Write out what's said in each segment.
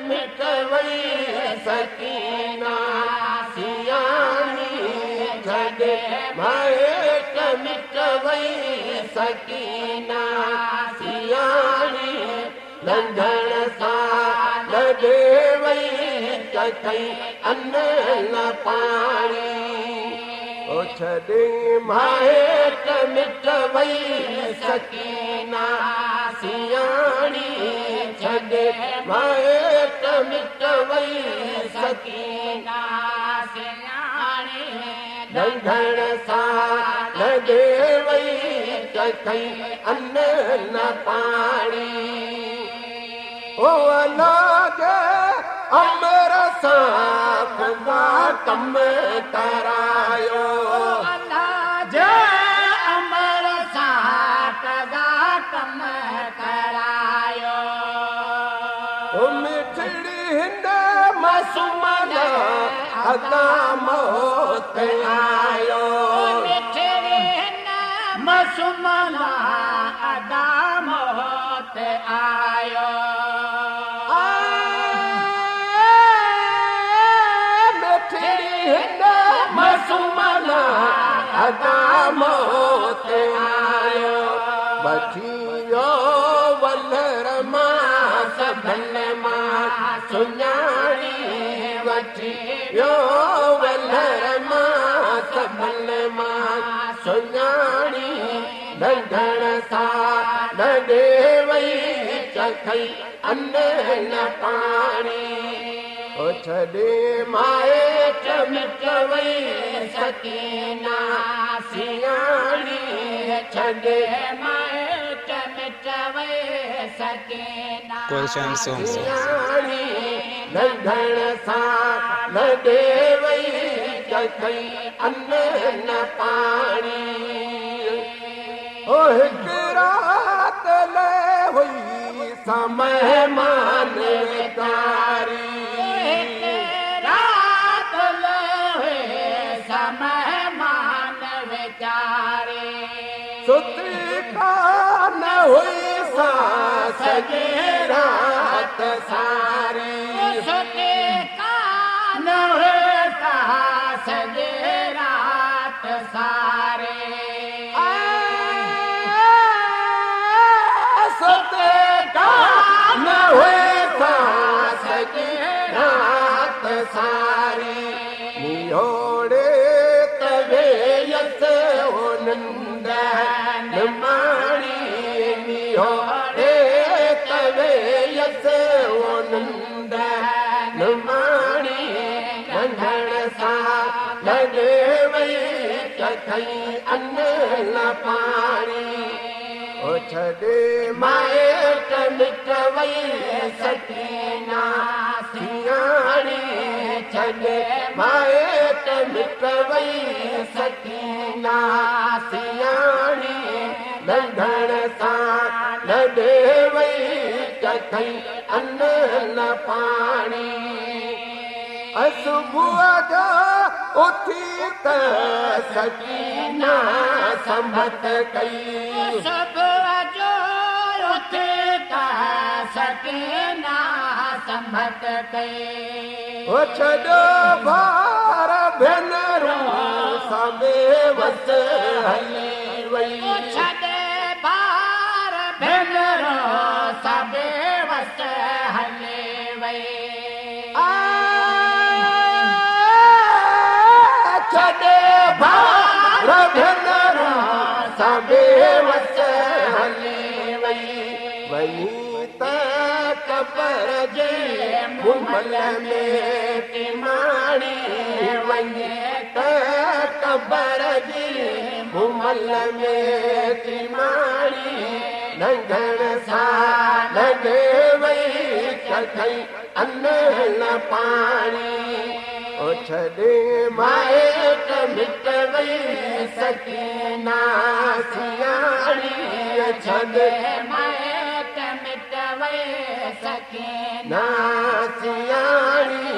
مٽ وئي سڪينا سياڻي ڇڏي مائٽ مٽ وئي سڪينا سياڻي ننڍڻ سان لڏي وئي ڪٿئي ان نه پاڻي او ڇڏي مائٽ مٽ وئي سڪينا سياڻي ڇڏي مائٽ مٽ وئي سڪينا سياڻي ننڍڻ سان لڏي وئي ڪٿئي ان نه پاڻي او الله جي امر سان خدا ڪم ڪرايو الله جي امر سان قضا ڪم ڪرايو او مٺڙي هن معصوم لا ادا موت آيو مٺڙي هن معصوم لا ادا موت آيو مٺڙي هن معصوم لا ادا موت آيو وٺي ويو ولر مان سڀن مان سڃاڻي وٺي ويو ولر مان سڀن مان سڃاڻي ننڍڻ سان لڏي وئي چکئي ان نه پاڻي او ڇڏي مائٽ مٽ وئي سڪينا سياڻي ڇڏي مائٽ مٽ وئي سڪينا Question songs. سياڻي ننڍڻ سان لڏي وئي چکئي ان نه پاڻي او هڪ رات لئي هئي سمهمان ويچاري هڪ رات لهي سمهمان ويچاري ستي ڪانه هئي سا سڄي رات ساري ستي ڪانه هئي سا سڄي رات ساري ستي ڪانه هئي سا سڄي رات ساري نهوڙي ته ويس ننڊ نماڻي نهوڙي ته ويس ننڊ نماڻي ننڍڻ سان لڏي وئي ڪٿئي ان نه پاڻي او ڇڏي مائٽ مٽ وئي سڪينا سياڻي ڇڏي مائٽ مٽ وئي سڪينا سياڻي ننڍڻ سان لڏي وئي ڪٿئي ان نه پاڻي صبح جو اٿي ته سڪينا سنبت ڪئي صبح جو اٿي ته سڪينا سنبت ڪئي او ڇڏيو ڀار ڀينرون سان بيوس هلي وئي ڇڏي ڀار ڀينرون سان بيوس هلي وئي ڇڏي ڀار ڀينرون سان بيوس هلي وئي وڃي ته قبر جي ممل ۾ ٽماڻي وڃي ته قبر جي ممل ۾ ٽماڻي ننڍڻ سان لڏي وئي ڪٿئي ان نه پاڻي او ڇڏي مائٽ مٽ وئي سڪينا سياڻي ڇڏي مائٽ مٽ وئي سڪينا سياڻي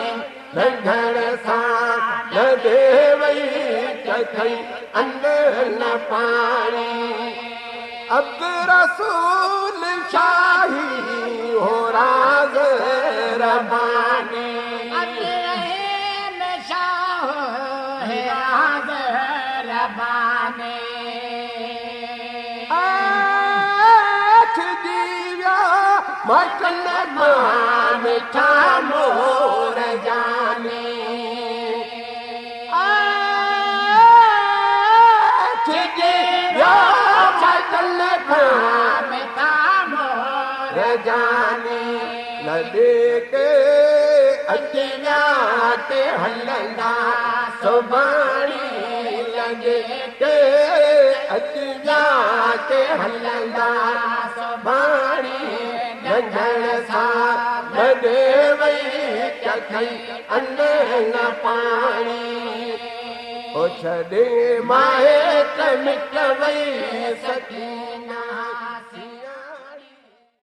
ننڍڻ سان لڏي وئي ڪٿئي ان نه پاڻي عبد رسول شاهي هو راز रबानी। अब्दुर्रहीम शाह है राज रबानी। छॾी माइटन मां मिठा मोर जाने। छॾी माइटन मां मिठा मोर जाने। लॾे के अची विया ते हलंदा सुभाणे। लॾे के अची विया ते हलंदा सुभाणे। नंढण सां लॾे वई कथई अन न पाणी। ओ छॾे माइट मिट वई सखी।